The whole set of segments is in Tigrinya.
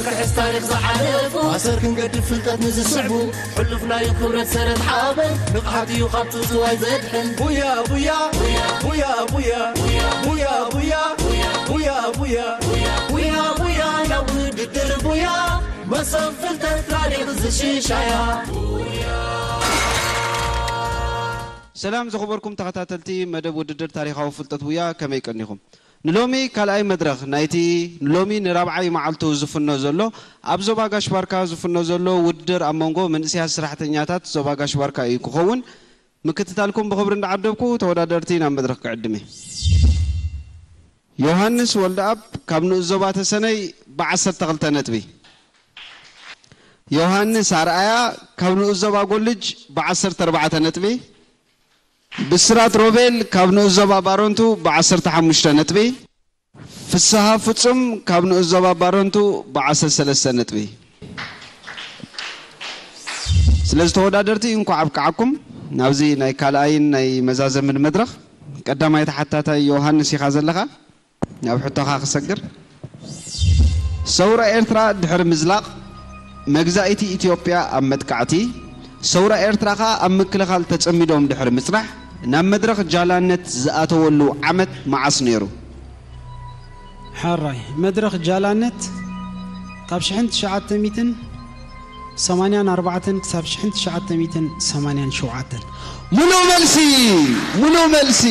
ክሕስ ታሪኽ ዝሓለፉ ኣሰር ክንገድፍ ፍልጠት ንዝስዕቡ ሕሉፍ ናይ ክብረት ሰረት ሓበን ንቕሓት እዩ ካብ ትውትዋይ ዘድሕን። ቡያ ቡያ ቡያ ቡያ ቡያ ቡያ ቡያ ቡያ ቡያ ቡያ ቡያ ናብ ውድድር ቡያ መሶብ ፍልጠት ታሪኽ ዝሽሻያ። ሰላም ዝኽበርኩም ተኸታተልቲ መደብ ውድድር ታሪኻዊ ፍልጠት ቡያ፣ ከመይ ቀኒኹም? ንሎሚ ካልኣይ መድረኽ ናይቲ ንሎሚ ንራብዓይ መዓልቱ ዝፍኖ ዘሎ፣ ኣብ ዞባ ጋሽ ባርካ ዝፍኖ ዘሎ ውድድር ኣብ መንጎ መንእሰያት ስራሕተኛታት ዞባ ጋሽ ባርካ እዩ ክኸውን። ምክትታልኩም ብኽብሪ እንዳዓደብኩ፣ ተወዳደርቲ ናብ መድረኽ ክዕድም እየ። ዮሃንስ ወልደኣብ ካብ ንኡስ ዞባ ተሰነይ ብዓሰርተ ክልተ ነጥቢ፣ ዮሃንስ ኣርኣያ ካብ ንኡስ ዞባ ጎልጅ ብዓሰርተ ኣርባዕተ ነጥቢ፣ ብስራት ሮቤል ካብ ንኡስ ዞባ ባረንቱ ብዓሰርተ ሓሙሽተ ነጥቢ፣ ፍስሃ ፍጹም ካብ ንኡስ ዞባ ባረንቱ ብዓሰርተ ሰለስተ ነጥቢ። ስለዚ ተወዳደርቲ እንኳዕ ኣብቅዓኩም ናብዚ ናይ ካልኣይን ናይ መዛዘምን መድረኽ። ቀዳማይ ተሓታታይ ዮሃንስ ኢኻ ዘለኻ። ናብ ሕቶኻ ክሰግር። ሰውራ ኤርትራ ድሕሪ ምዝላቕ መግዛኢቲ ኢትዮጵያ ኣብ መጥቃዕቲ፣ ሰውራ ኤርትራ ኸኣ ኣብ ምክልኻል ተጸሚዶም ድሕሪ ምጽናሕ ናብ መድረኽ ጃላነት ዝኣተወሉ ዓመት መዓስ ነይሩ? ሓራይ መድረኽ ጃላነት ካብ ሽሕን ትሽዓተ ሚእትን ሰማንያን ኣርባዕተን ክሳብ ሽሕን ትሽዓተ ሚእትን ሰማንያን ሸውዓተን። ሙሉእ መልሲ፣ ሙሉእ መልሲ።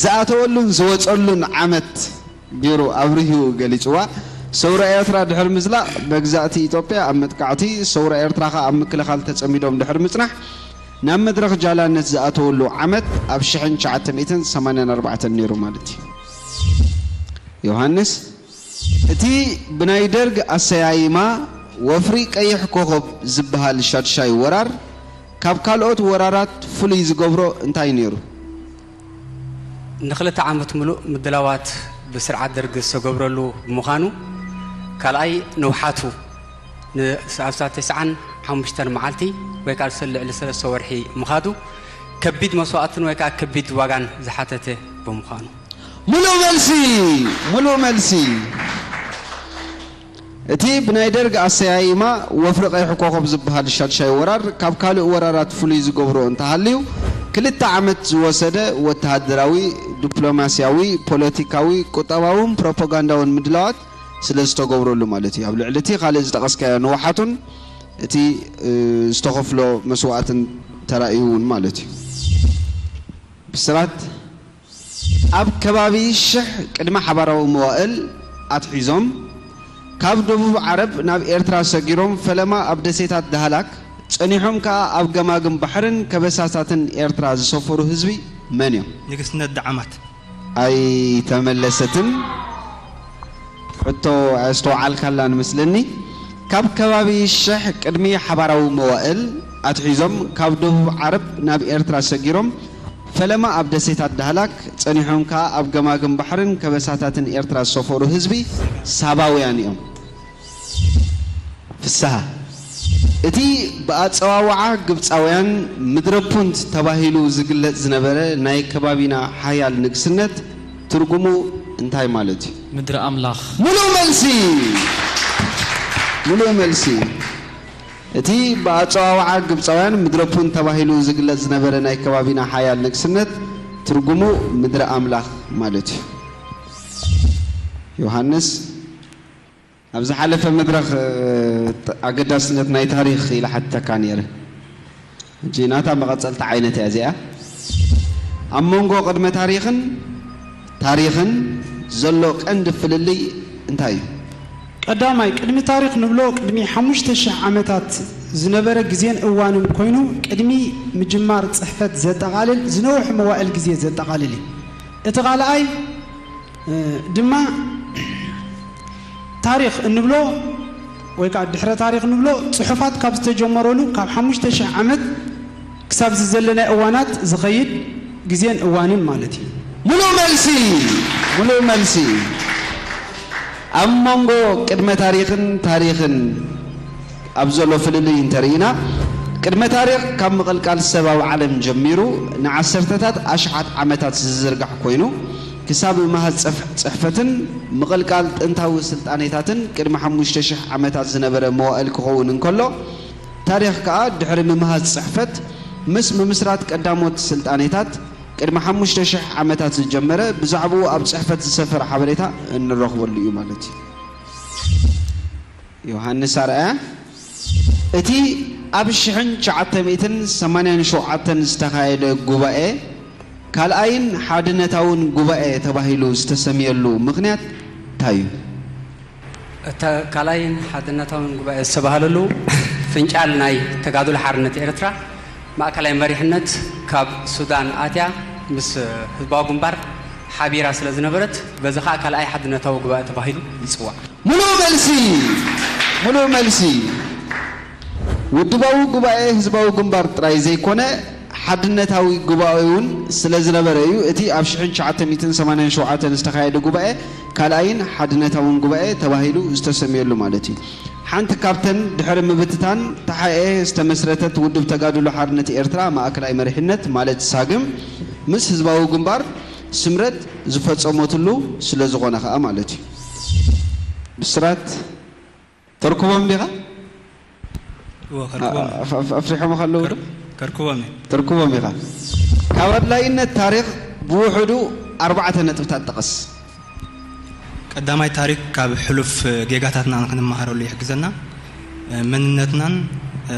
ዝኣተወሉን ዝወጸሉን ዓመት ገይሩ ኣብሪሁ ገሊጽዋ። ሰውራ ኤርትራ ድሕሪ ምዝላቕ መግዛእቲ ኢትዮጵያ ኣብ መጥቃዕቲ፣ ሰውራ ኤርትራ ኸኣ ኣብ ምክልኻል ተጸሚዶም ድሕሪ ምጽናሕ ናብ መድረኽ ጃላነት ዝኣተወሉ ዓመት ኣብ ሽሕን ትሽዓተ ሚእትን ሰማንያን ኣርባዕተን ነይሩ ማለት እዩ። ዮሃንስ። እቲ ብናይ ደርግ ኣሰያይማ ወፍሪ ቀይሕ ኮኾብ ዝበሃል ሻድሻይ ወራር ካብ ካልኦት ወራራት ፍሉይ ዝገብሮ እንታይ ነይሩ? ንክልተ ዓመት ምሉእ ምድላዋት ብስርዓት ደርግ ዝተገብረሉ ብምዃኑ፣ ካልኣይ ንውሓቱ ንኣስታት ተስዓን ሓሙሽተን መዓልቲ ወይ ከዓ ልዕሊ ሰለስተ ወርሒ ምኻዱ ከቢድ መስዋእትን ወይ ከዓ ከቢድ ዋጋን ዝሓተተ ብምዃኑ። ሙሉእ መልሲ፣ ሙሉእ መልሲ። እቲ ብናይ ደርግ ኣሰያይማ ወፍሪ ቀይሕ ኮኾብ ዝበሃል ሻድሻይ ወራር ካብ ካልእ ወራራት ፍሉይ ዝገብሮ እንተሃልዩ፣ ክልተ ዓመት ዝወሰደ ወተሃደራዊ፣ ዲፕሎማስያዊ፣ ፖለቲካዊ፣ ቁጠባውን ፕሮፓጋንዳውን ምድላዋት ስለ ዝተገብረሉ ማለት እዩ። ኣብ ልዕሊ እቲ ካልእ ዝጠቐስካዮ ንውሓቱን እቲ ዝተኸፍሎ መስዋእትን ተራእዩ እውን ማለት እዩ። ብስራት ኣብ ከባቢ ሽሕ ቅድሚ ሓባራዊ መዋእል ኣትሒዞም ካብ ደቡብ ዓረብ ናብ ኤርትራ ሰጊሮም ፈለማ ኣብ ደሴታት ዳህላክ ጸኒሖም ከኣ ኣብ ገማግም ባሕርን ከበሳታትን ኤርትራ ዝሰፈሩ ህዝቢ መን እዮም? ንግስነት ደዓማት። ኣይተመለሰትን። ሕቶ ኣየስተውዓልካላን መስለኒ። ካብ ከባቢ ሽሕ ቅድሚ ሓባራዊ መዋእል ኣትሒዞም ካብ ደቡብ ዓረብ ናብ ኤርትራ ሰጊሮም ፈለማ ኣብ ደሴታት ዳህላክ ጸኒሖም ከኣ ኣብ ገማግም ባሕርን ከበሳታትን ኤርትራ ዝሰፈሩ ህዝቢ ሳባውያን እዮም። ፍስሃ። እቲ ብኣጸዋውዓ ግብጻውያን ምድረ ፑንት ተባሂሉ ዝግለጽ ዝነበረ ናይ ከባቢና ሓያል ንግስነት ትርጉሙ እንታይ ማለት እዩ? ምድሪ ኣምላኽ። ሙሉእ መልሲ! ሙሉእ መልሲ! እቲ ብኣጸዋውዓ ግብጻውያን ምድረ ፑንት ተባሂሉ ዝግለጽ ዝነበረ ናይ ከባቢና ሓያል ንግስነት ትርጉሙ ምድሪ ኣምላኽ ማለት እዩ። ዮሃንስ። ኣብ ዝሓለፈ መድረኽ ኣገዳስነት ናይ ታሪኽ ኢለ ሓቲተካ ነይረ። ሕጂ ናታ መቐጸልቲ ዓይነት እያ እዚኣ። ኣብ መንጎ ቅድመ ታሪኽን ታሪኽን ዘሎ ቀንዲ ፍልልይ እንታይ እዩ? ቀዳማይ፣ ቅድሚ ታሪኽ ንብሎ ቅድሚ ሓሙሽተ ሽሕ ዓመታት ዝነበረ ግዜን እዋንን ኮይኑ ቅድሚ ምጅማር ጽሕፈት ዘጠቓልል ዝነውሕ መዋእል ግዜ ዘጠቓልል እዩ። እቲ ካልኣይ ድማ ታሪኽ እንብሎ ወይ ከዓ ድሕረ ታሪኽ እንብሎ ፅሑፋት ካብ ዝተጀመረሉ ካብ ሓሙሽተ ሽሕ ዓመት ክሳብ ዝዘለናይ እዋናት ዝኸይድ ግዜን እዋንን ማለት እዩ። ሙሉእ መልሲ ሙሉእ መልሲ ኣብ መንጎ ቅድመ ታሪኽን ታሪኽን ኣብ ዘሎ ፍልልይ እንተርኢና ቅድመ ታሪኽ ካብ ምቕልቃል ሰብ ኣብ ዓለም ጀሚሩ ንዓሰርተታት ኣሽሓት ዓመታት ዝዝርጋሕ ኮይኑ ክሳብ ምምሃዝ ጽፍ-፣ ጽሕፈትን ምቕልቃል ጥንታዊ ስልጣኔታትን ቅድሚ ሓሙሽተ ሽሕ ዓመታት ዝነበረ መዋእል ክኸውን እንከሎ፣ ታሪኽ ከኣ ድሕሪ ምምሃዝ ጽሕፈት ምስ ምምስራት ቀዳሞት ስልጣኔታት ቅድሚ ሓሙሽተ ሽሕ ዓመታት ዝጀመረ ብዛዕባኡ ኣብ ጽሕፈት ዝሰፈረ ሓበሬታ እንረኽበሉ እዩ ማለት እዩ። ዮሃንስ ኣርኣያ፣ እቲ ኣብ ሽሕን ትሽዓተ ሚእትን ሰማንያን ሸውዓተን ዝተኻየደ ጉባኤ ካልኣይን ሓድነታውን ጉባኤ ተባሂሉ ዝተሰምየሉ ምኽንያት እንታይ እዩ? እቲ ካልኣይን ሓድነታውን ጉባኤ ዝተባህለሉ ፍንጫል ናይ ተጋድሎ ሓርነት ኤርትራ ማእከላይ መሪሕነት ካብ ሱዳን ኣትያ ምስ ህዝባዊ ግንባር ሓቢራ ስለ ዝነበረት፣ በዚ ኸኣ ካልኣይ ሓድነታዊ ጉባኤ ተባሂሉ ይጽዋዕ። ሙሉእ መልሲ፣ ሙሉእ መልሲ። ውድባዊ ጉባኤ ህዝባዊ ግንባር ጥራይ ዘይኮነ፣ ሓድነታዊ ጉባኤ እውን ስለ ዝነበረ እዩ እቲ ኣብ ሽሕን ትሽዓተ ሚእትን ሰማንያን ሸውዓተን ዝተኻየደ ጉባኤ ካልኣይን ሓድነታውን ጉባኤ ተባሂሉ ዝተሰምየሉ ማለት እዩ። ሓንቲ ካብተን ድሕሪ ምብትታን ተሓኤ ዝተመስረተት ውድብ ተጋድሎ ሓርነት ኤርትራ ማእከላይ መሪሕነት ማለት ሳግም ምስ ህዝባዊ ግንባር ስምረት ዝፈጸመትሉ ስለ ዝኾነ ኸኣ ማለት እዩ። ብስራት ተርክቦም ዲኻ? እወ፣ ከርክቦም እየ። ኣፍ-፣ ኣፍ-፣ ኣፍሪሖም ከለዉ ዶ? ከር-፣ ከርክቦም እየ። ተርክቦም ኢኻ። ካብ ኣድላይነት ታሪኽ ብውሕዱ ኣርባዕተ ነጥብታት ጥቐስ። ቀዳማይ፣ ታሪኽ ካብ ሕሉፍ ጌጋታትና ንክንመሃረሉ ይሕግዘና። መንነትናን፣ እ፣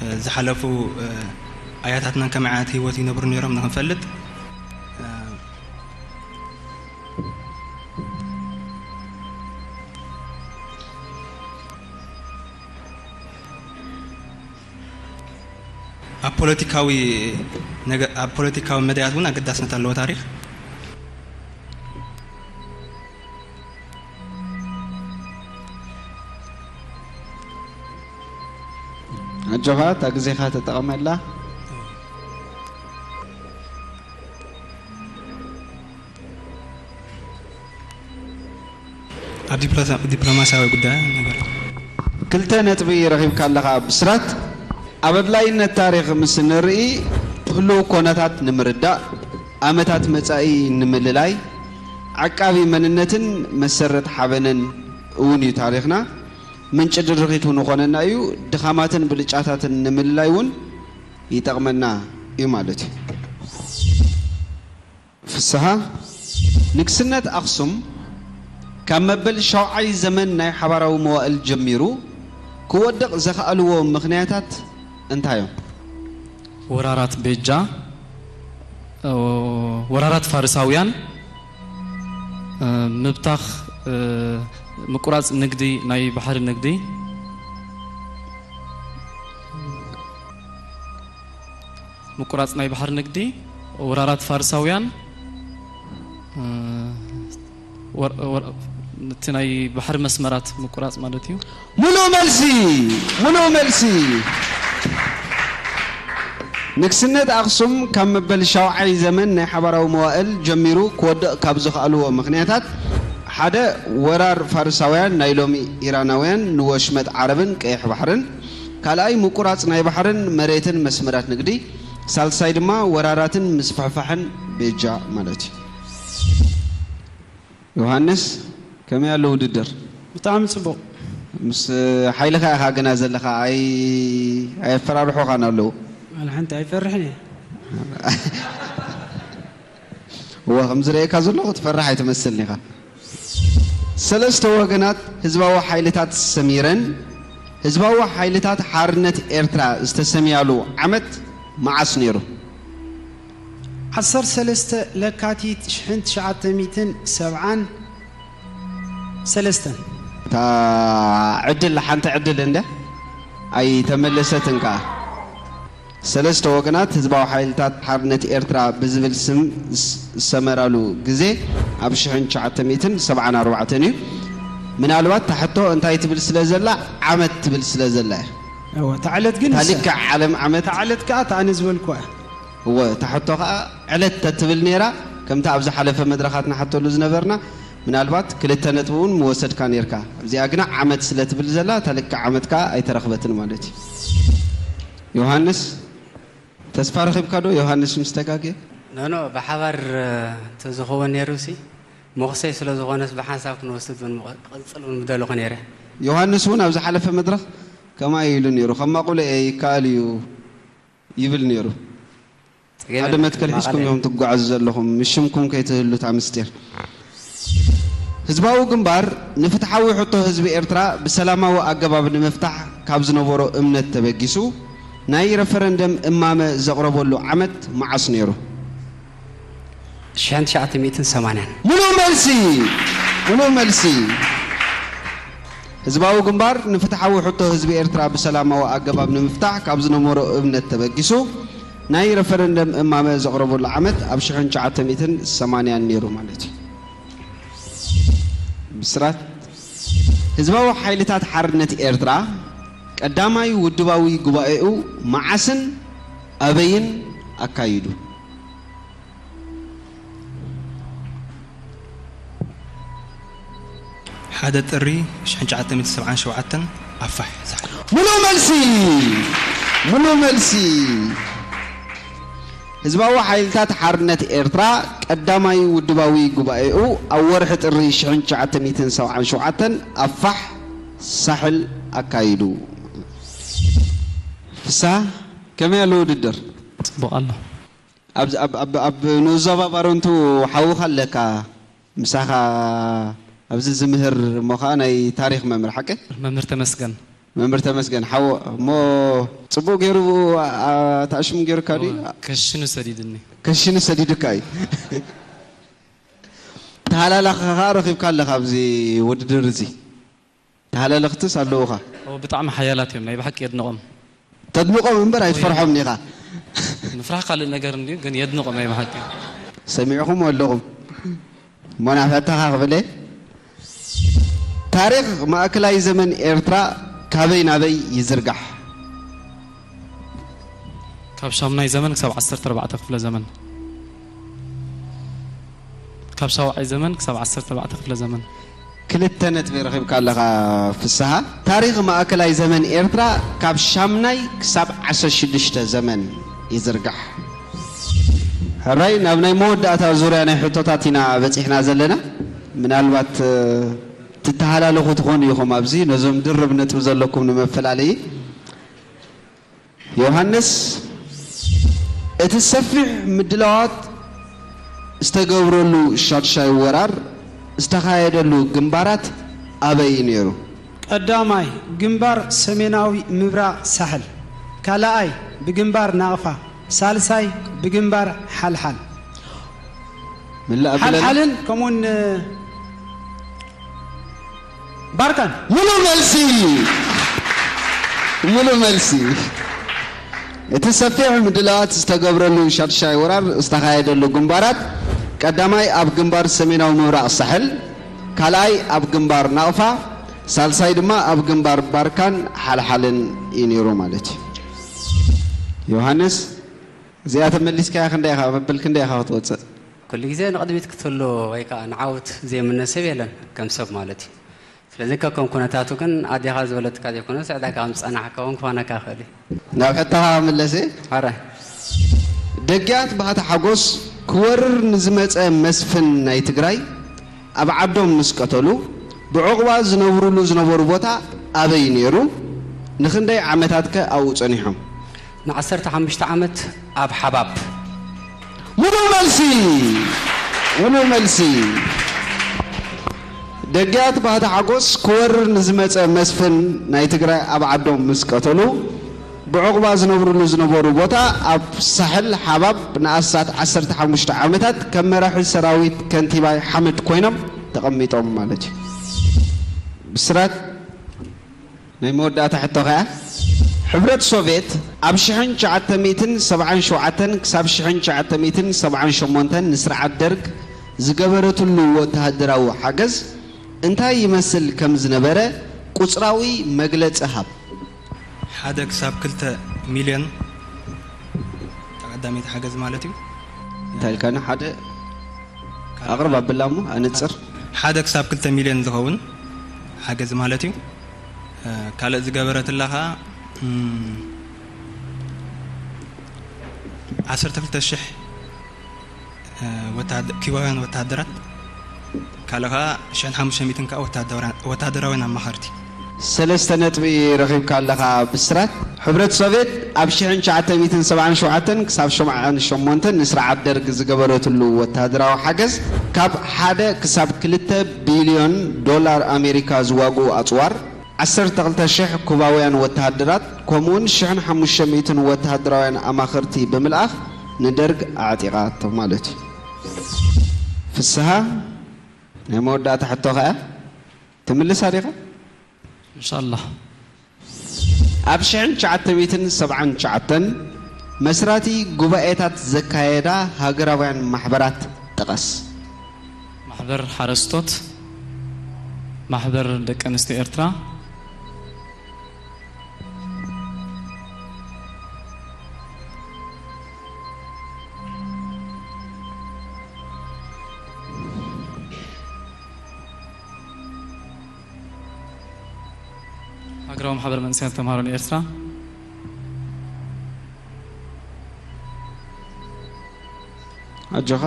እ፣ ዝሓለፉ፣ እ፣ ኣያታትናን ከመይ ዓይነት ህይወት ይነብሩ ነይሮም ንክንፈልጥ። እ፣ ኣብ ፖለቲካዊ ነገ-፣ ኣብ ፖለቲካዊ መዳያት እውን ኣገዳስነት ኣለዎ ታሪኽ። ኣጆኻ፣ እታ ግዜኻ ተጠቐመላ። ኣብ ዲፕሎሳ-፣ ዲፕሎማስያዊ ጉዳይ ነገር። ክልተ ነጥቢ ረኺብካ ኣለኻ ብስራት። ኣብ ኣድላይነት ታሪኽ ምስ ንርኢ፣ ህሉው ኮነታት ንምርዳእ፣ ኣመታት መጻኢ ንምልላይ፣ ዓቃቢ መንነትን መሰረት ሓበንን እውን እዩ ታሪኽና። ምንጪ ድርኺት እውን ይኾነና እዩ። ድኻማትን ብልጫታትን ንምልላይ እውን ይጠቕመና እዩ ማለት እዩ። ፍስሃ፣ ንግስነት ኣኽሱም ካብ መበል ሻውዓይ ዘመን ናይ ሓባራዊ መዋእል ጀሚሩ ክወድቕ ዘኽኣልዎ ምኽንያታት እንታይ እዮም? ወራራት ቤጃ፣ እ፣ ወራራት ፋርሳውያን፣ እ፣ ምብታኽ፣ እ፣ ምቁራጽ ንግዲ፣ ናይ ባሕሪ ንግዲ፣ ምቁራጽ ናይ ባሕሪ ንግዲ፣ ወራራት ፋርሳውያን፣ እ፣ ወር-፣ ወር-፣ እቲ ናይ ባሕሪ መስመራት ምቁራጽ ማለት እዩ። ሙሉእ መልሲ፣ ሙሉእ መልሲ። ንግስነት ኣኽሱም ካብ መበል ሻውዓይ ዘመን ናይ ሓባራዊ መዋእል ጀሚሩ ክወድቕ ካብ ዝኸኣልዎ ምኽንያታት፣ ሓደ፣ ወራር ፋርሳውያን ናይ ሎሚ ኢራናውያን ንወሽመጥ ዓረብን ቀይሕ ባሕርን፣ ካልኣይ፣ ምቁራጽ ናይ ባሕርን መሬትን መስመራት ንግዲ፣ ሳልሳይ ድማ ወራራትን ምስፍሕፋሕን ቤጃ ማለት እዩ። ዮሃንስ፣ ከመይ ኣሎ ውድድር? ብጣዕሚ ጽቡቕ። ምስ ሓይልኻ ኢኻ ግና ዘለኻ፣ ኣይ-፣ ኣየፈራርሑኻን ኣለዉ። ዋላ ሓንቲ ኣይፈርሕን እየ። እወ፣ ከም ዝርእየካ ዘለኹ ትፈርሕ ኣይትመስልን ኢኻ። ሰለስተ ወገናት ህዝባዊ ሓይልታት ሰሚረን፣ ህዝባዊ ሓይልታት ሓርነት ኤርትራ ዝተሰምያሉ ዓመት መዓስ ነይሩ? ዓሰርተ ሰለስተ ለካቲት ሽሕን ትሽዓተ ሚእትን ሰብዓን ሰለስተን። እታ ዕድል፣ ሓንቲ ዕድል እንደ ኣይተመለሰትን ከኣ። ሰለስተ ወገናት ህዝባዊ ሓይልታት ሓርነት ኤርትራ ብዝብል ስም ዝስ-፣ ዝሰመራሉ ግዜ ኣብ ሽሕን ትሽዓተ ሚእትን ሰብዓን ኣርባዕተን እዩ። ምናልባት እታ ሕቶ እንታይ ትብል ስለ ዘላ፣ ዓመት ትብል ስለ ዘላ እያ። እወ፣ እታ ዕለት ግን እታ ንሳ ልክዕ ዓለም ዓመት እታ ዕለት ከኣ እታ ኣነ ዝበልኩዋ እያ። እወ፣ እታ ሕቶ ከኣ ዕለት ተትብል ነይራ፣ ከምቲ ኣብ ዝሓለፈ መድረኻት ንሓተሉ ዝነበርና፣ ምናልባት ክልተ ነጥቢ እውን ምወሰድካ ነይርካ። ኣብዚኣ ግና ዓመት ስለ ትብል ዘላ፣ እታ ልክዕ ዓመት ከኣ ኣይተረኽበትን ማለት እዩ። ዮሃንስ፣ ተስፋ ረኺብካ ዶ? ዮሃንስ ምስ ተጋግየ? ኖኖ፣ ብሓባር ተዝኸውን ነይሩ ሲ፣ መኽሰይ ስለ ዝኾነስ ብሓንሳብ ክንወስድ እውን ምቐ-፣ ክቕጽል እውን ምደለኹ ነይረ። ዮሃንስ እውን ኣብ ዝሓለፈ መድረኽ ከማይ ኢሉ ነይሩ። ከማቑለ እየ፣ ይከኣል እዩ ይብል ነይሩ። ጸገም ሓደ የለን፣ መትከል ሒዝኩም ማቐለ። እዮም ትጓዓዙ ዘለኹም፣ ምሽምኩም ከይትህሉ እታ ምስጢር። ህዝባዊ ግንባር ንፍትሓዊ ሕቶ ህዝቢ ኤርትራ ብሰላማዊ ኣገባብ ንምፍታሕ ካብ ዝነበሮ እምነት ተበጊሱ ናይ ረፈረንደም እማመ ዘቕረበሉ ዓመት መዓስ ነይሩ? ሽሕን ትሽዓተ ሚእትን ሰማንያን። ሙሉእ መልሲ! ሙሉእ መልሲ! ህዝባዊ ግንባር ንፍትሓዊ ሕቶ ህዝቢ ኤርትራ ብሰላማዊ ኣገባብ ንምፍታሕ ካብ ዝነበሮ እምነት ተበጊሱ ናይ ረፈረንደም እማመ ዘቕረበሉ ዓመት ኣብ ሽሕን ትሽዓተ ሚእትን ሰማንያን ነይሩ ማለት እዩ። ብስራት። ህዝባዊ ሓይልታት ሓርነት ኤርትራ ቀዳማይ ውድባዊ ጉባኤኡ መዓስን ኣበይን ኣካይዱ? ሓደ ጥሪ ሽሕን ትሽዓተ ሚእትን ሰብዓን ሸውዓተን ኣፋሕ ሳሕል። ሙሉእ መልሲ! ሙሉእ መልሲ! ህዝባዊ ሓይልታት ሓርነት ኤርትራ ቀዳማይ ውድባዊ ጉባኤኡ ኣብ ወርሒ ጥሪ ሽሕን ትሽዓተ ሚእትን ሰብዓን ሸውዓተን ኣፋሕ ሳሕል ኣካይዱ። ፍስሃ፣ ከመይ ኣሎ ውድድር? ጽቡቕ ኣሎ። ኣብዚ ኣብ ኣብ ኣብ ንኡስ ዞባ ባረንቱ ሓውኻ ኣለካ፣ ምሳኻ ኣብዚ ዝምህር እሞ ኸኣ ናይ ታሪኽ መምህር ሓቂ? መምህር ተመስገን። መምህር ተመስገን ሓው እሞ ጽቡቕ ገይሩ ኣታእሽም ገይሩካ ድዩ? ከሽኑ ሰዲድኒ። ከሽኑ ሰዲዱካ እዩ። ተሃላላኺ ኸኣ ረኺብካ ኣለኻ ኣብዚ ውድድር እዚ። ተሃላለኽትስ ኣለዉኻ። ኦ፣ ብጣዕሚ ሓያላት እዮም፣ ናይ ብሓቂ የድንቖም። ተድንቖም እምበር ኣይትፈርሖምን ኢኻ። ምፍራሕ ካልእ ነገር እንድዩ፣ ግን የድንቖም ናይ ብሓቂ። ሰሚዕኹም ኣለኹም። እሞ ናብ ሕቶኻ ክብል እየ። ታሪኽ ማእከላይ ዘመን ኤርትራ ካበይ ናበይ ይዝርጋሕ? ካብ ሻሙናይ ዘመን ክሳብ ዓሰርተ ኣርባዕተ ክፍለ ዘመን። ካብ ሻውዓይ ዘመን ክሳብ ዓሰርተ ኣርባዕተ ክፍለ ዘመን። ክልተ ነጥቢ ረኺብካ ኣለኻ ፍስሃ። ታሪኽ ማእከላይ ዘመን ኤርትራ ካብ ሻምናይ ክሳብ ዓሰርተ ሽዱሽተ ዘመን ይዝርጋሕ። ሕራይ፣ ናብ ናይ መወዳእታ ዙርያ ናይ ሕቶታት ኢና በጺሕና ዘለና። ምናልባት፣ እ፣ ትተሃላለኹ ትኾኑ ኢኹም ኣብዚ፣ ነዞም ድርብ ነጥቢ ዘለኩም ንመፈላለዪ። ዮሃንስ፣ እቲ ሰፊሕ ምድላዋት ዝተገብረሉ ሻድሻይ ወራር ዝተኻየደሉ ግንባራት ኣበይ ነይሩ? ቀዳማይ፣ ግንባር ሰሜናዊ ምብራቕ ሳሕል። ካልኣይ፣ ብግንባር ናቕፋ። ሳልሳይ፣ ብግንባር ሓልሓል። ምላእ ብለና። ሓልሓልን ከምኡውን ባርካን። ሙሉ መልሲ፣ ሙሉ መልሲ። እቲ ሰፊሕ ምድላዋት ዝተገብረሉ ሻድሻይ ወራር ዝተኻየደሉ ግንባራት፣ ቀዳማይ ኣብ ግንባር ሰሜናዊ ምብራቕ ሳሕል፣ ካልኣይ ኣብ ግንባር ናቕፋ፣ ሳልሳይ ድማ ኣብ ግንባር ባርካን ሓልሓልን እዩ ነይሩ ማለት እዩ። ዮሃንስ፣ እዚኣ ተመሊስካያ ክንደይ ኢኻ፣ መበል ክንደይ ኢኻ ክትወጽእ? ኩሉ ግዜ ንቕድሚት ክትህሉ ወይ ከዓ ንዓወት ዘይምነ ሰብ የለን፣ ከም ሰብ ማለት እዩ። ስለዚ ከከም ኩነታቱ ግን ኣዴኻ ዝበለትካ ዘይኮነስ ዕዳጋ ከም ዝጸናሕካ እውን ክኾነካ ይኽእል እዩ። ናብ ሕቶኻ ክምለስ እየ። ኣረ ደጊያት ባህታ ሓጎስ ክወርር ንዝመጸ መስፍን ናይ ትግራይ ኣብ ዓዶም ምስ ቀተሉ ብዕቑባ ዝነብሩሉ ዝነበሩ ቦታ ኣበይ ነይሩ? ንኽንደይ ዓመታትከ ኣብኡ ጸኒሖም? ንዓሰርተ ሓሙሽተ ዓመት ኣብ ሓባብ። ሙሉእ መልሲ! ሙሉእ መልሲ! ደጊያት ባህታ ሓጎስ ክወርር ንዝመጸ መስፍን ናይ ትግራይ ኣብ ዓዶም ምስ ቀተሉ ብዕቑባ ዝነብሩሉ ዝነበሩ ቦታ ኣብ ሳሕል ሓባብ ንኣስታት ዓሰርተ ሓሙሽተ ዓመታት ከም መራሒ ሰራዊት ከንቲባይ ሓመድ ኮይኖም ተቐሚጦም ማለት እዩ። ብስራት ናይ መወዳእታ ሕቶ ከኣ ሕብረት ሶቭየት ኣብ ሽሕን ትሽዓተ ሚእትን ሰብዓን ሸውዓተን ክሳብ ሽሕን ትሽዓተ ሚእትን ሰብዓን ሸሞንተን ንስርዓት ደርግ ዝገበረትሉ ወተሃደራዊ ሓገዝ እንታይ ይመስል ከም ዝነበረ ቁጽራዊ መግለጺ ሃብ። ሓደ ክሳብ ክልተ ሚልዮን ቀዳመይቲ ሓገዝ ማለት እዩ። እንታይ ኢልካና? ሓደ ኣቕርብ ኣብላ እሞ ኣነጽር። ሓደ ክሳብ ክልተ ሚልዮን ዝኸውን ሓገዝ ማለት እዩ። እ፣ ካልእ ዝገበረትላ ኸዓ፣ እም፣ ዓሰርተ ክልተ ሽሕ ወታደ- ኪባውያን ወታደራት ካልእ ከዓ ሽሕን ሓሙሽተ ሚእትን ከዓ ወታደራ- ወታደራውያን ኣማኸርቲ። ሰለስተ ነጥቢ ረኺብካ ኣለኻ ብስራት። ሕብረት ሶቭየት ኣብ ሽሕን ትሽዓተ ሚእትን ሰብዓን ሸውዓተን ክሳብ ሸምዓን ሸሞንተን ንስርዓት ደርግ ዝገበረትሉ ወታደራዊ ሓገዝ ካብ ሓደ ክሳብ ክልተ ቢልዮን ዶላር ኣሜሪካ ዝዋግኡ ኣፅዋር፣ ዓሰርተ ክልተ ሽሕ ኩባውያን ወተሃደራት ከምኡውን ሽሕን ሓሙሽተ ሚእትን ወተሃደራውያን ኣማኸርቲ ብምልኣኽ ንደርግ ኣዕጢቓቶ ማለት እዩ። ፍስሃ፣ ናይ መወዳእታ ሕቶ ኸኣ ትምልሳ ዲኻ? እንሻላ። ኣብ ሽሕን ትሽዓተ ሚእትን ሰብዓን ትሽዓተን መስራቲ ጉባኤታት ዘካየዳ ሃገራውያን ማሕበራት ጥቐስ። ማሕበር ሓረስቶት፣ ማሕበር ደቂ ኣንስትዮ ኤርትራ፣ ሃገራዊ ማሕበር መንእሰያት ተምሃሮ ንኤርትራ። ኣጆኻ።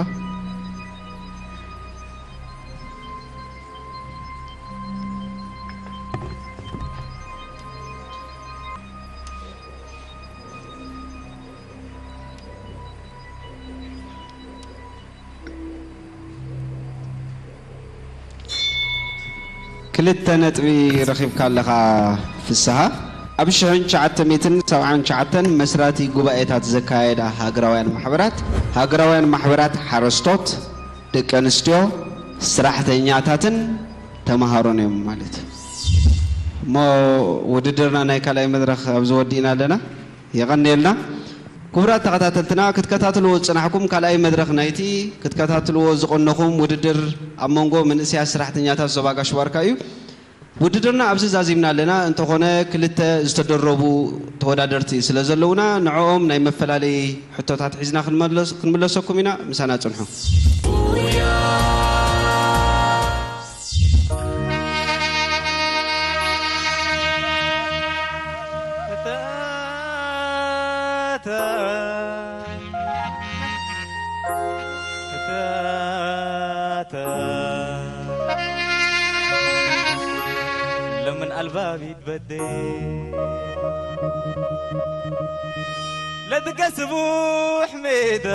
ክልተ ነጥቢ ረኺብካ ኣለኻ ፍስሃ። ኣብ ሽሕን ትሽዓተ ሚእትን ሰብዓን ትሽዓተን መስራቲ ጉባኤታት ዘካየዳ ሃገራውያን ማሕበራት፣ ሃገራውያን ማሕበራት ሓረስቶት፣ ደቂ ኣንስትዮ፣ ስራሕተኛታትን ተምሃሮን እዮም ማለት እዩ። እሞ ውድድርና ናይ ካልኣይ መድረኽ ኣብዚ ወዲእና ኣለና። የቐንየልና። ክቡራት ተኸታተልትና ክትከታተልዎ ዝጸናሕኩም ካልኣይ መድረኽ ናይቲ ክትከታተልዎ ዝቐነኹም ውድድር ኣብ መንጎ መንእሰያት ሰራሕተኛታት ዞባ ጋሽ ባርካ እዩ። ውድድርና ኣብዚ ዛዚምና ኣለና። እንተኾነ ክልተ ዝተደረቡ ተወዳደርቲ ስለ ዘለውና ንዕኦም ናይ መፈላለዪ ሕቶታት ሒዝና ክንመለስ- ክንምለሰኩም ኢና። ምሳና ጽንሑ። ለምን ኣልባቢት በዴ ለትገስቡ ሕሜዳ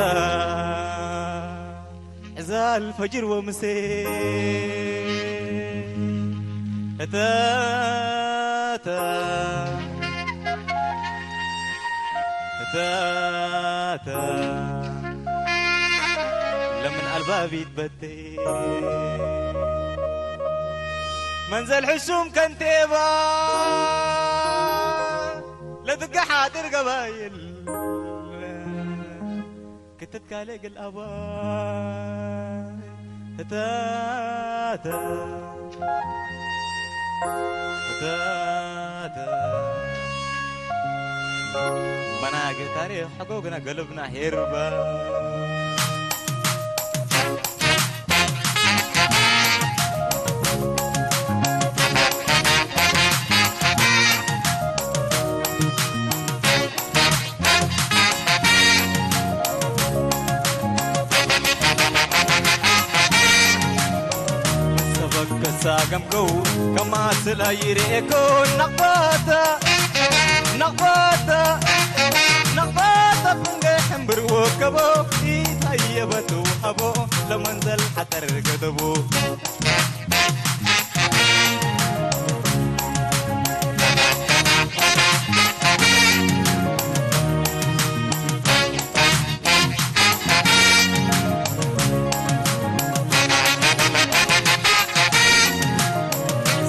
ዕዛል ፈጅር ወምሴ እታታ እታታ ለምን ኣልባቢት በቴ መንዘል ሕሹም ከንቴባ ለትገ ሓድር ገባይል ክትትካለ ግል ኣባ እታተ እታተ መናገ ታሪኽ ሕጎ ግና ገልብና ሄርባ ሰበከሳ ገምገው ከማስላ ይርኤኮ ናቕባታ ናቕባታ ናቕባታ ፍንገ ሕምብር ወከቦ ኢታየበቱ ሃቦ ለመንዘል ሓጠር ገደቡ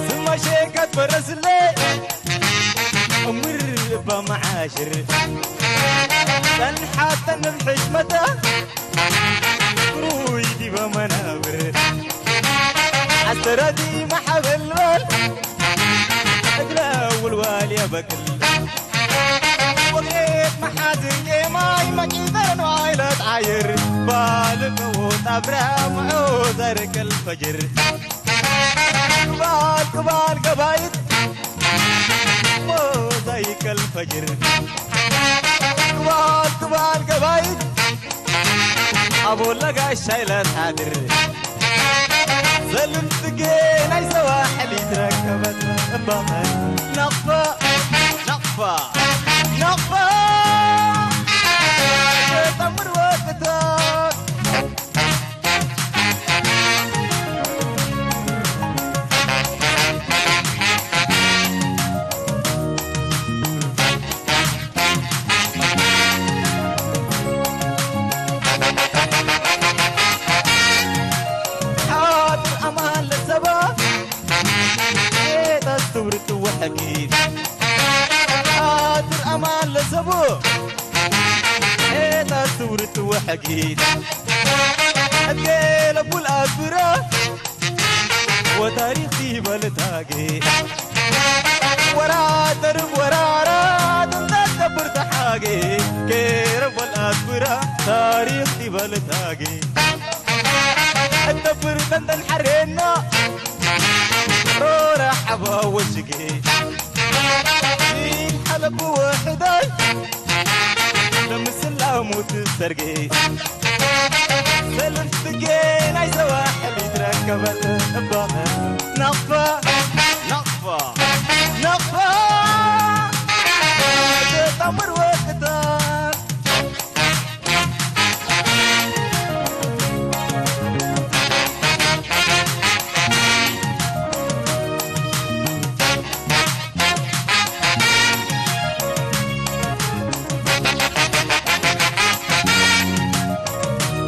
ስማሸ ከትበረስለ እምር እባ መዓሽር ጸንሓተን ብሕሽመታ ሩይ ዲበ መናብር ኣስተራዲ ማሓበልበል እግረ ውልዋል የበቅል ወጌት መሓዝን ጌማይ መቂጠን ዋይለት ዓይር ባልቀዎ ጣብራ ምዑ ዘርቅል ፈጅር ቅባል ቅባል ገባይት ሞዛይከል ፈጅር ቅባል ቅባል ገባይት ኣቦ ለጋሻ ኢለ ትሓድር። ዘልም ጽጌ ናይ ሰዋሕል ይትረከበት እባኸ። ናቕፋ፣ ናቕፋ፣ ናቕፋ። ተጣምር ወጥታ። ሓጥር ኣማን ለሰባ ጌታ ስትውርት ወሐጊት። ሓጥር ኣማን ለሰቡ ጌታ ስትውርት ወሐጊት። ሕጌ ለቡል ኣፍራ ወታሪኽ ይበልታጌ። ወራ ተርብ ወራራ ትንታት ከብር ተሓጌ። ኬረብ ወልኣት ብራ ታሪኽ ይበልታጌ። እተብር ተንተን ሓሬና ሮራ ሓባ ወሽጌ። ይን ሓለብ ወሕዳይ ለምስላ ሞት ሰርጌ። ሰልፍ ጽጌ ናይ ሰዋሕል ይትረከበል እባኸ። ናቕፋ፣ ናቕፋ፣ ናቕፋ። ተጣምር ወጥታን።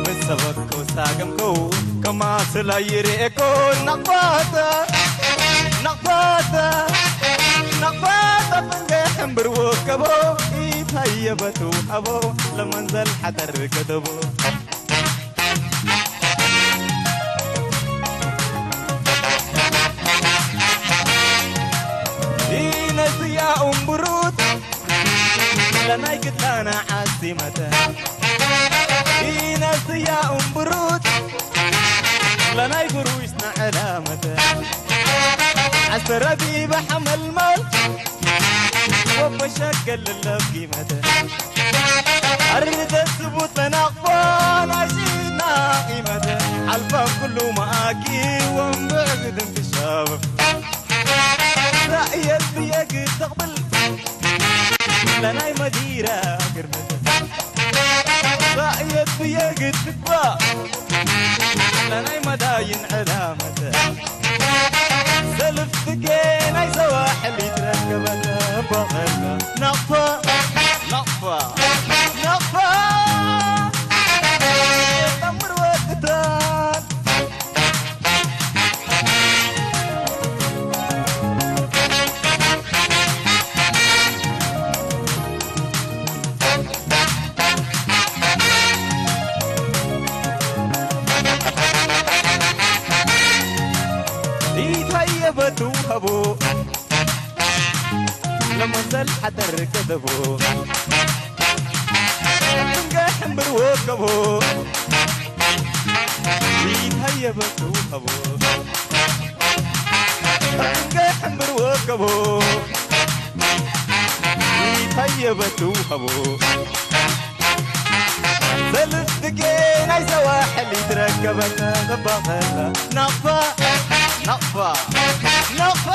ምስ ሰበኩ ሳገምኩ ከማስላ ይርኤኮ። ናቕፋታ፣ ናቕፋታ፣ ናቕፋታ ፍንገ ሕምብር ወከቦ። ኢታየበቱ ኣቦ ለመንዘል ሓጠር ገደቦ። ኢነስያ እምብሩት ለናይ ግድላና ዓሲመተ። ኢነስያ እምብሩት ለናይ ጉሩሽና ዕላመተ። ዓስተራቢ ብሓመልማል ወበሸገል ለብጊመተ። ኣርደት ስቡት ተናቕፎ ናሽና ቂመተ። ሓልፋ ኩሉ መኣኪ ወንብዕ ግድም ትሻብ። ራእየት ብየግ ተቕብል ለናይ መዲራ ግርመተ። ራእየት ብየግ ትግባ ለናይ መዳይን ዕላመተ። ሰልፍ ጽጌ ናይ ሰዋሕል ይትረከበለ በኸልካ። ናቕፋ፣ ናቕፋ፣ ናቕፋ። ጠምር ወጥታን። ኢታየ በቱ ሀቦ ለመንዘል ሓደር ገደቦ። እንገ ሕምብር ወከቦ። ኢታየ በቱ ሀቦ እንገ ሕምብር ወከቦ። ኢታየ በቱ ሀቦ ሰልፍ ጽጌ ናይ ሰዋሕል ይትረከበና ዘባኸና። ናቕፋ፣ ናቕፋ፣ ናቕፋ።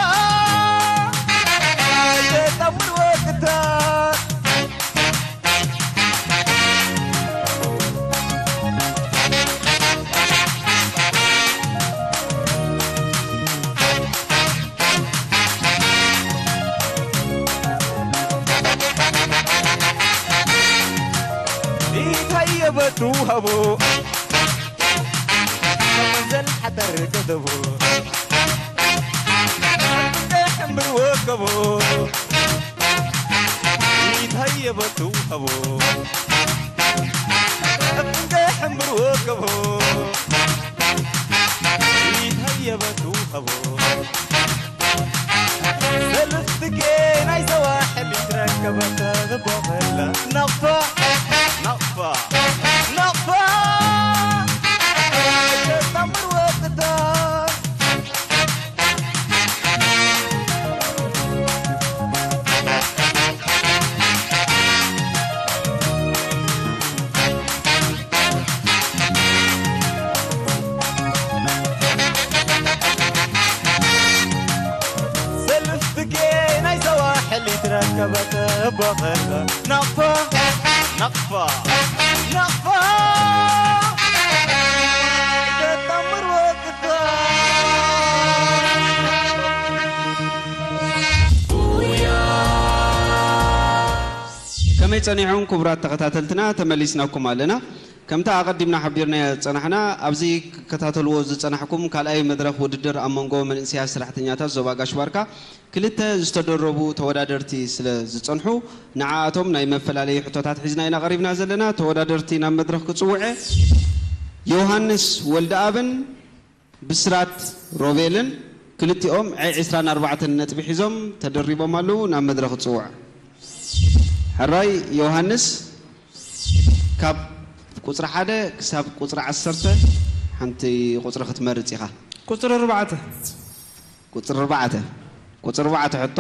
ሸጣሙን ወቅታ። ኢታየ በቱ ሀቦ መንዘል ሓጠር ገደቦ። እንደ ሕምብር ወከቦ። ኢታየ በቱ ሀቦ እንደ ሕምብር ወከቦ። ኢታየ በቱ ሀቦ ሰልፍ ጽጌ ናይ ሰዋሕል ይትረከበ ተዝቦኸላ። ናቕፋ፣ ናቕፋ፣ ናቕፋ። ሸጣምር ወጥታ። ከበተበኸ ናቕፋ ናቕፋ ናቕፋ ተጣምር ወቅታ ከመይ ጸኒሑም ክቡራት ተኸታተልትና? ተመሊስናኩም ኣለና። ከምታ ኣቐዲምና ሓቢርናዮ ዝጸናሕና፣ ኣብዚ ክትከታተልዎ ዝጸናሕኩም ካልኣይ መድረኽ ውድድር ኣብ መንጎ መንእሰያት ሰራሕተኛታት ዞባ ጋሽ ባርካ ክልተ ዝተደረቡ ተወዳደርቲ ስለ ዝጸንሑ፣ ንዓኣቶም ናይ መፈላለዪ ሕቶታት ሒዝና ኢና ቀሪብና ዘለና። ተወዳደርቲ ናብ መድረኽ ክጽውዐ፣ ዮሃንስ ወልደኣብን ብስራት ሮቤልን ክልቲኦም ዕስራን ኣርባዕተን ነጥቢ ሒዞም ተደሪቦም ኣለዉ። ናብ መድረኽ ጽውዕ። ሕራይ ዮሃንስ፣ ካብ ቁጽሪ ሓደ ክሳብ ቁጽሪ ዓሰርተ ሓንቲ ቁጽሪ ክትመርጽ ኢኻ። ቁጽሪ ኣርባዕተ። ቁጽሪ ኣርባዕተ። ቁጽሪ ኣርባዕተ ሕቶ፣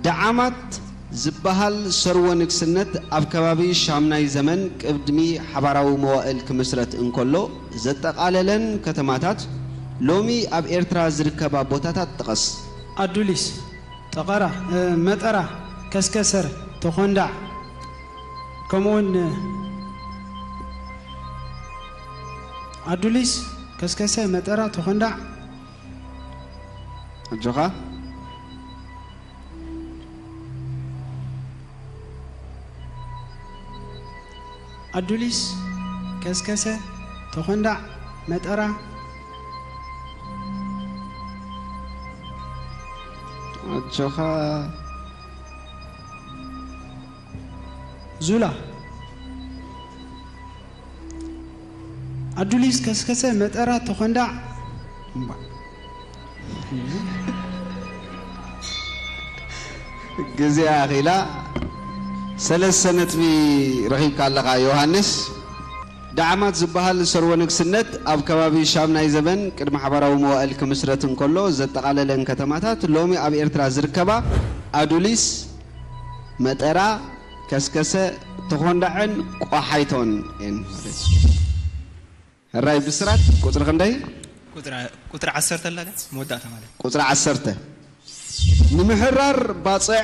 ደዓማት ዝበሃል ሰርወ ንግስነት ኣብ ከባቢ ሻምናይ ዘመን ቅድሚ ሓባራዊ መዋእል ክምስረት እንከሎ ዘጠቓለለን ከተማታት ሎሚ ኣብ ኤርትራ ዝርከባ ቦታታት ጥቐስ። ኣዱሊስ፣ ጠቐራ፣ እ፣ መጠራ፣ ከስከሰር፣ ተኾንዳዕ፣ ከምኡውን፣ እ፣ ኣዱሊስ፣ ከስከሰ፣ መጠራ፣ ተኾንዳዕ፣ ኣጆኻ። ኣዱሊስ፣ ከስከሰ፣ ተኾንዳዕ፣ መጠራ። ኣጆኻ። ዙላ። ኣዱሊስ፣ ከስከሰ፣ መጠራ፣ ተኾንዳዕ። እምባ። ግዜ ኣኺላ። ሰለስተ ነጥቢ ረኺብካ ኣለኻ ዮሃንስ። ደዓማት ዝበሃል ሰርወ ንግስነት ኣብ ከባቢ ሻምናይ ዘበን ቅድሚ ሓባራዊ መዋእል ክምስረት እንከሎ ዘጠቓለለን ከተማታት ሎሚ ኣብ ኤርትራ ዝርከባ ኣዱሊስ፣ መጠራ፣ ከስከሰ፣ ተኾንዳዕን ቆሓይቶን እየን ማለት እዩ። ሕራይ ብስራት፣ ቁጽሪ ክንደይ? ቁጽሪ ቁጽሪ ዓሰርተ ኣላ ድያ? መወዳእታ ማለት። ቁጽሪ ዓሰርተ። ንምሕራር ባጽዕ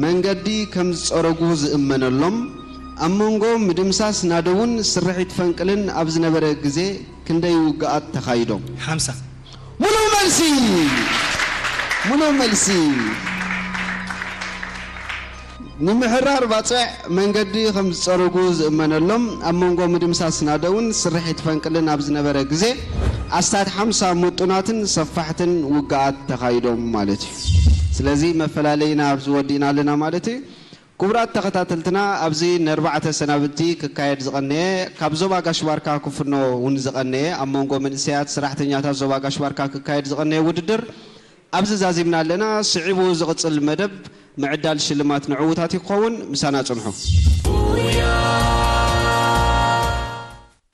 መንገዲ ከም ዝጸረጉ ዝእመነሎም፣ ኣብ መንጎ ምድምሳስ ናደውን ስርሒት ፈንቅልን ኣብ ዝነበረ ግዜ ክንደይ ውግኣት ተኻይዶም? ሓምሳ። ሙሉእ መልሲ! ሙሉእ መልሲ! ንምሕራር ባጽዕ መንገዲ ከም ዝጸረጉ ዝእመነሎም፣ ኣብ መንጎ ምድምሳስ ናደውን ስርሒት ፈንቅልን ኣብ ዝነበረ ግዜ ኣስታት ሓምሳ ምጡናትን ሰፋሕትን ውግኣት ተኻይዶም ማለት እዩ። ስለዚ መፈላለይና ኣብዚ ወዲእና ኣለና ማለት እዩ። ክቡራት ተኸታተልትና፣ ኣብዚ ንኣርባዕተ ሰናብቲ ክካየድ ዝቐነየ፣ ካብ ዞባ ጋሽ ባርካ ክፍኖ እውን ዝቐነየ፣ ኣብ መንጎ መንእሰያት ሰራሕተኛታት ዞባ ጋሽ ባርካ ክካየድ ዝቐነየ ውድድር ኣብዚ ዛዚምና ኣለና። ስዒቡ ዝቕጽል መደብ ምዕዳል ሽልማት ንዕዉታት እዩ ክኸውን። ምሳና ጽንሑ።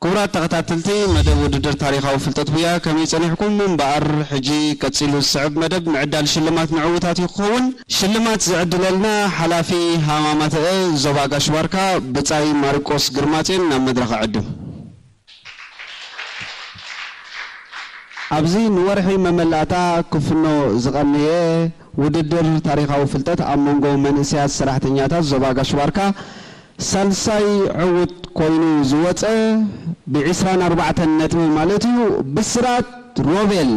ክቡራት ተኸታተልቲ፣ መደብ ውድድር ታሪኻዊ ፍልጠት ቡያ ከመይ ጸኒሕኩም? እምበኣር፣ ሕጂ ቀጺሉ ዝስዕብ መደብ ምዕዳል ሽልማት ንዕዉታት እዩ ክኸውን። ሽልማት ዝዕድለልና ሓላፊ ሃማማተአ ዞባ ጋሽ ባርካ ብጻይ ማርቆስ ግርማጼን ናብ መድረኽ እዕድም። ኣብዚ ንወርሒ መመላእታ ክፍኖ ዝቐነየ ውድድር ታሪኻዊ ፍልጠት ኣብ መንጎ መንእሰያት ሰራሕተኛታት ዞባ ጋሽ ባርካ ሳልሳይ ዕዉት ኮይኑ ዝወጸ ብዒስራን ኣርባዕተን ነጥቢ ማለት እዩ ብስራት ሮቤል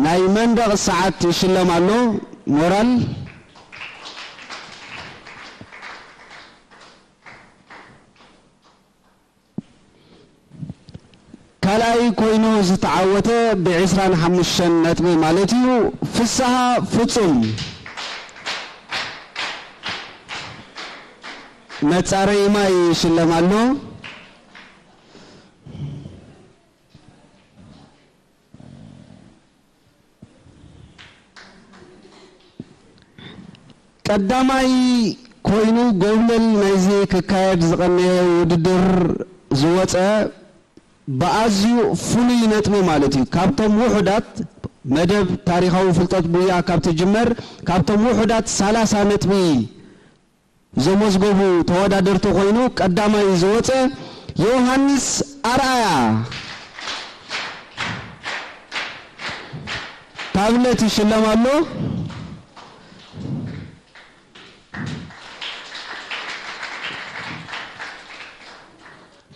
ናይ መንደቕ ሰዓት ይሽለም ኣሎ። ሞራል። ካልኣይ ኮይኑ ዝተዓወተ ብዒስራን ሓሙሽተን ነጥቢ ማለት እዩ ፍስሃ ፍጹም መጻረዪ ማይ ይሽለም ኣሎ። ቀዳማይ ኮይኑ ጎብለል ናይዚ ክካየድ ዝቐነየ ውድድር ዝወፀ ብኣዝዩ ፍሉይ ነጥቢ ማለት እዩ። ካብቶም ውሑዳት መደብ ታሪኻዊ ፍልጠት ቡያ ካብ ትጅመር ካብቶም ውሑዳት ሰላሳ ነጥቢ ዘመዝገቡ ተወዳደርቲ ኮይኑ ቀዳማይ ዝወፀ ዮሃንስ ኣርኣያ። ታብሌት ይሽለም ኣሎ።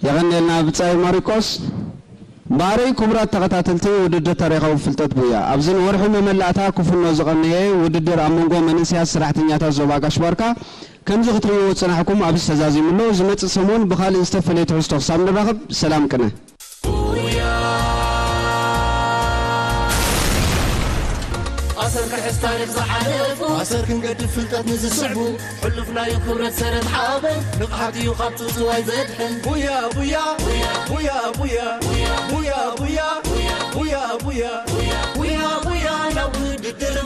የቐንየልና ብጻይ ማሪቆስ። እምበኣረይ ክቡራት ተኸታተልቲ ውድድር ታሪኻዊ ፍልጠት ቡያ፣ ኣብዚ ንወርሒ መመላእታ ክፍኖ ዝቐነየ ውድድር ኣብ መንጎ መንእሰያት ሰራሕተኛታት ዞባ ጋሽ ባርካ ከምዚ ክትርእይዎ ዝጸናሕኩም ኣብዚ ተዛዚሙ ኣሎ። ዝመጽእ ሰሙን ብኻልእ ዝተፈለየ ትሕዝቶ ክሳብ ንራኸብ ሰላም ቅነ። ኣሰር ክሕዝ ታሪኽ ዝሓለፉ ኣሰር ክንገድፍ ፍልጠት ንዝስዕቡ ሕሉፍ ናይ ክብረት ሰረት ሓበን ንቕሓት እዩ ካብ ጽውጽዋይ ዘድሕን ቡያ ቡያ ቡያ ቡያ ቡያ ቡያ ቡያ ቡያ ቡያ ቡያ ቡያ ናብ ውድድር